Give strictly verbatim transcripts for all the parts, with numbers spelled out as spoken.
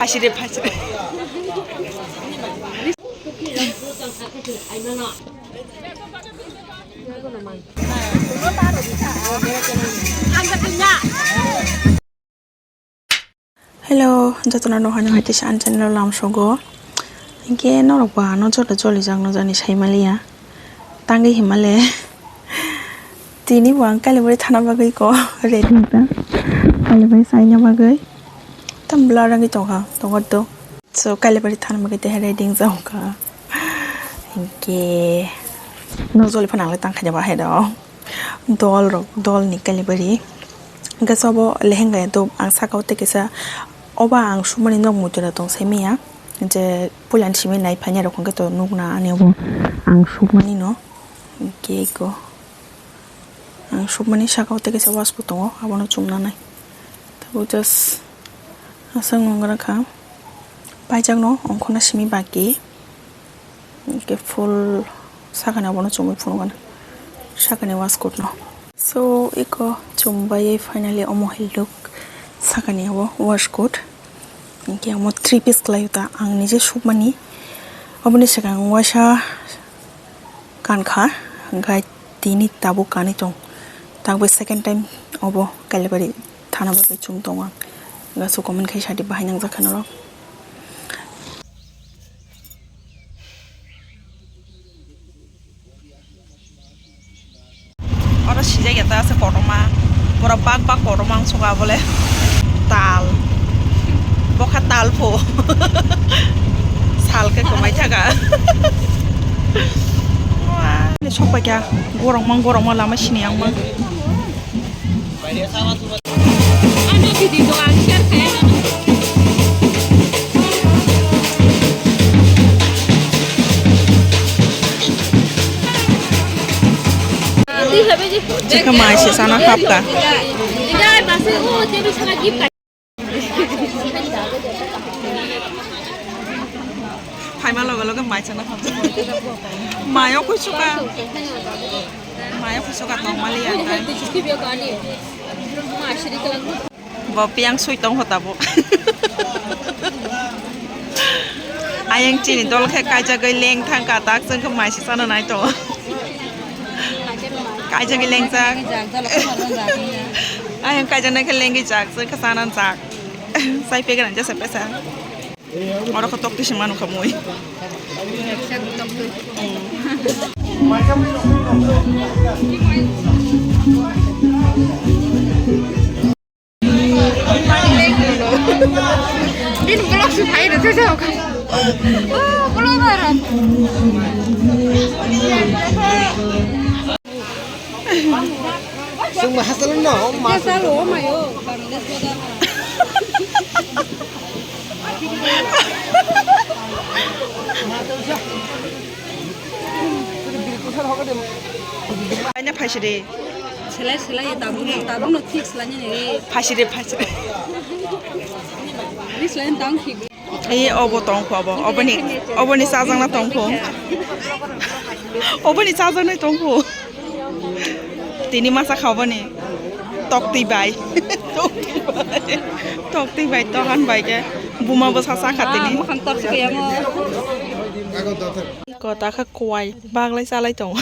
Phaiside, phaiside. Hello, jotono no haino hai teisa ani channel o lamsogo. Hinkhe norok ba ano joto joli jak no jani sai maliya. Tangwi himale. Tini bo ang Kalibari thana bagwi ko ready wngkha. Kalibari saina bagwi. Tam blur wngwi tongkha, tongkha to. So, Kalibari thana bagwi teha ready wngkha. Hinkhe no joli phano ang le tangkhaida bahai rok. Dol rok, dol ni Kalibari. Hinkhe so bo lehenga ya do ang saka o tei kisa oba ang sumani nok mujura tong sai maya. Je puila ni simi nai phai nai rok hinkhe to nukna ani obo ang sukmani no. Hinkhe eko. Ang sukmani saka o tei kaisa waskut tongo, abono chumnanai. Tabuk just aswk nwngra kha. Paijakno ongkhorna simi baki. Hinkhe full sakani abono chumui phunukgana. Sakani waskut no. So, eko chumbai finally omo hai look sakani abo waskut. Hinkhe omo three piece kwlai ta ang nije sukmani. Oboni swkang waisa kankha, hinkhe tini tabuk kanwi tong. Takbai second time obo Kalibari thana bagwi chum tongo ang. Gaso comment khai sadi bahai nangjak kha norok. Oro sijak ya ta ase kotorma. Borok bak bak kotorma wngsugo abole. Tal. Bokha tal pho. Sal khe kwmai thaga. Sokpai kha. Gorokma, gorokma lama sini ang ma. Chikha mai se sana hapka. Phaima loge loge mai sana hapka. Mayo kusuka. Mayo kusuka tong mali ya. Bo piang sui tong hota bo. Ayang chini dol khe kaijagwi leng thang ka tak chwng khe mai se chana nai tongo. Kaijagwi leng jak. Ayang kaijak nai khe lengwi jak chwng khe chana jak. Sai pegana jasa pesa. Oro khe tok twi se manu kha mui. Bini vlog se phai rw thajak. Oh, vlogger. Chwng ma hasalo no, ma. Hasalo, oh my, oh, Bangladesh vlogger. Aina phaiside. Selai, selai, tabuk no, tabuk no thik selai ni re. Phaiside, phaiside. Ni selai ni tang thik. Ei, obo tong pho, obo, oboni, oboni chajakna tong pho. Oboni chajaknai tong pho. Tini masa kha oboni. Tok twi bai. Tok twi bai. Tok twi bai, tohan bai khe. Buma bwsa cha kha tini. Ah, mukhang tok se kaya mo. Kota kha kwai. Baglai chalai tongo.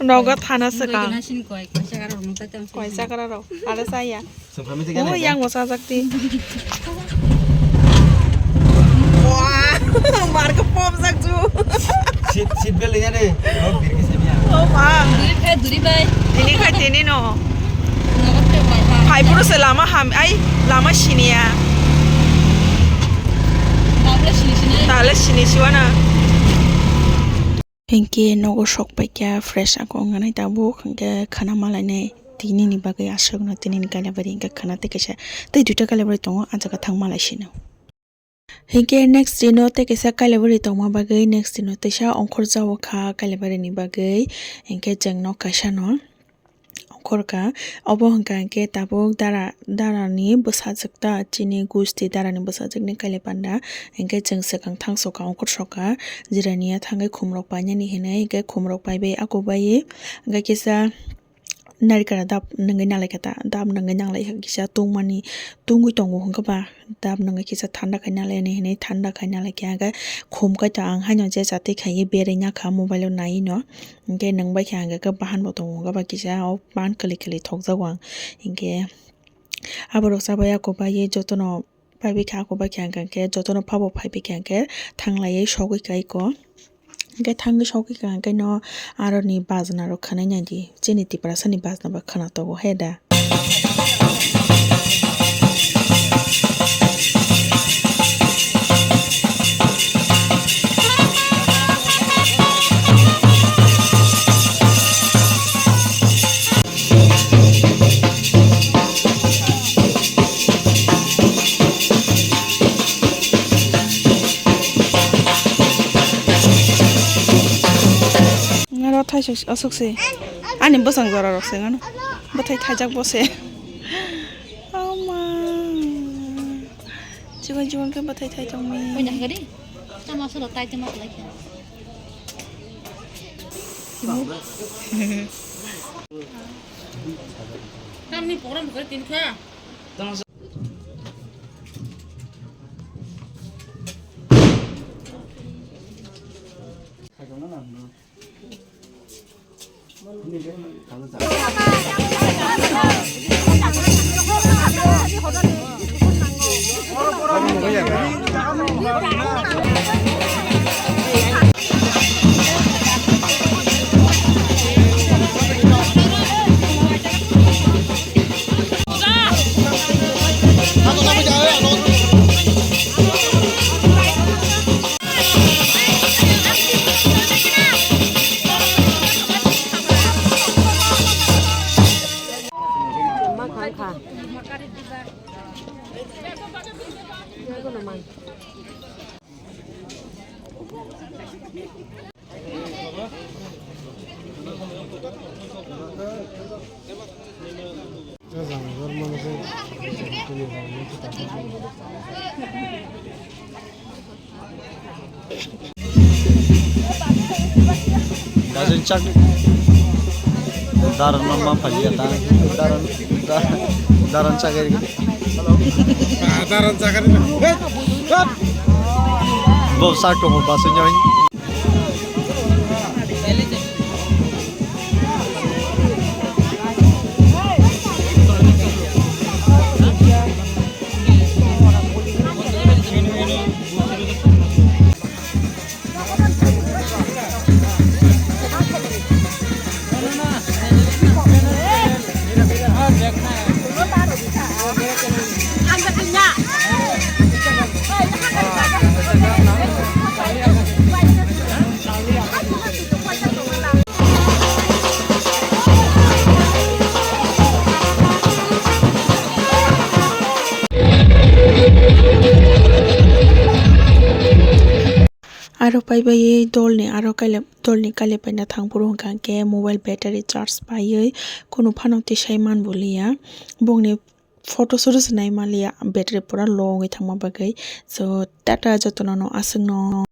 Nogo thana swkang. Koi, koi, koi, koi, koi, koi. Koi chakra rok. Ada saya. Oh, yang mo sajak ti. Wah, mar ka pom jak ju. Seat, seat belt ya de. Oh, bir ke sini ya. Oh, ma. Duri khai, duri bai. Tini khai tini no. Nogo te bai bai. Phai puro se lama ham, ai, lama siniya. Tabla sini sini. Tale sini siwana. Hinkhe nogo sok paikha, fresh ako wngna nai tabuk, hinkhe khana malainai tinini bagwi aswkno tinini Kalibari hinkhe khana tei kaisa tei duita Kalibari tongo, ah jaga thang malai sino. Hinkhe next dino tei kaisa Kalibari tongma bagwi next dino teisa ongkhor jao kha Kalibarini bagwi, hinkhe chwng nok kaisano. Ongkhorkha. Obo hwnkha hinkhe tabuk dara, darani bwsajwk ta, chini gusti darani bwsajwkni kailai panda. Hinkhe chwng swkang thang sokha, ongkhor sokha, jirania thangwi khumrok painani hinwi, hinkhe khumrok paibai, ako baiwi, hinkhe kisa Narikra dap nungwi nalaikha ta, dap nungwi nanglaikha kisa tungmani, tungwi tongo hwnkhe ba dap nungwi kisa thanda khai nalaini hinwi thanda khai nalaikha hwnkhe khum kaitor ang haino je chatwi khaiwi berwi nakha mobile o naiwi no, hwnkhe nungbaikha hwnkhe bahan bo tongo hwnkhe ba kisa o pan kwlwi kwlwi thokjago ang, hwnkhe aborok chabai ako baiwi jotono. Phaibaikha, ako baikha hwnkha khe jotono phabo phaibaikha hwnkhe thanglaiwi sogwi kha iko. Hwnkhe thangwi sogwi kha hwnkhe no aroni bajna rok khwnai naidi, chini Tiprasani bajna bo khwna tongo he da. Aro thaisok aswk se ani bwsang jora rok se ngano bwthai thaijak bo se. Ama chikon chikon khe bwthai thai tongmi. Oina hagari tama solo tai tama lai khe. Tamni program khe tin kha. Dajin chak. Daran no ma phaliya ta. Daran, da-, daran chagari. Ah, daran chagari. Hey, hey. Bo sak to bo basu nyoi. Aro paibai dolni aro kailai dolni kailai paina thangphuru hwnkha hwnkhe mobile battery charge paiwi kunu phano tisai manboliya bongni photo suru se nai manliya battery pura low wngwi thangma bagwi. So tata jotono no aswkno.